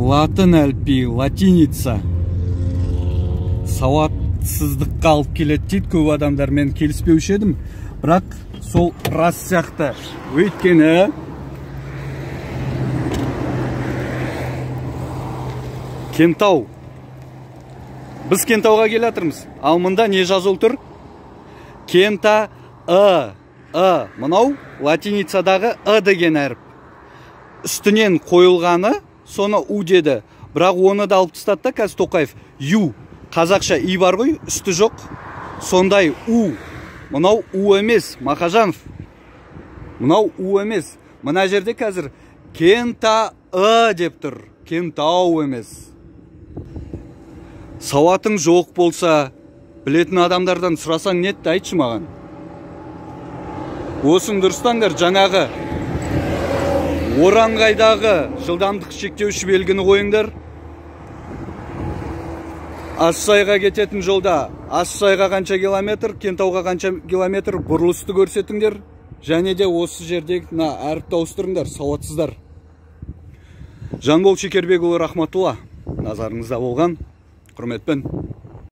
Латын әліпбиі, латиница сауатсыздыққа алып келеді дейді көп адамдар. Мен келіспеуші едім, бірақ сол рас сияқты. Өйткені Кентау, біз Кентауға келе жатырмыз. Ал мында не жазылып тұр? Кента ы, ы. Мынау латиницадағы ы деген әріп. Үстінен қойылғаны, соны у деді. Бірақ оны да алып тастады да қазір Тоқаев. Ю, қазақша и бар ғой, үсті жоқ. Сондай у. Мынау у емес, Мақажанов. Мынау у емес. Мына жерде қазір Кента ы деп тұр. Кентау емес. Сауатың жоқ болса, білетін адамдардан сұрасаң нетті, айтшы маған. Осын дұрыстаңдар, жаңағы Ораңғайдағы жылдамдық шектеуші белгіні қойыңдар. Ащысайға кететін жолда Ащысайға қанша километр, Кентауға қанша километр бұрылысты көрсетіңдер. Және де осы жердегі мына әріпті ауыстырыңдар, сауатсыздар. Жанбол Шекербекұлы Рахматулла, назарыңызда болған. Құрметпен.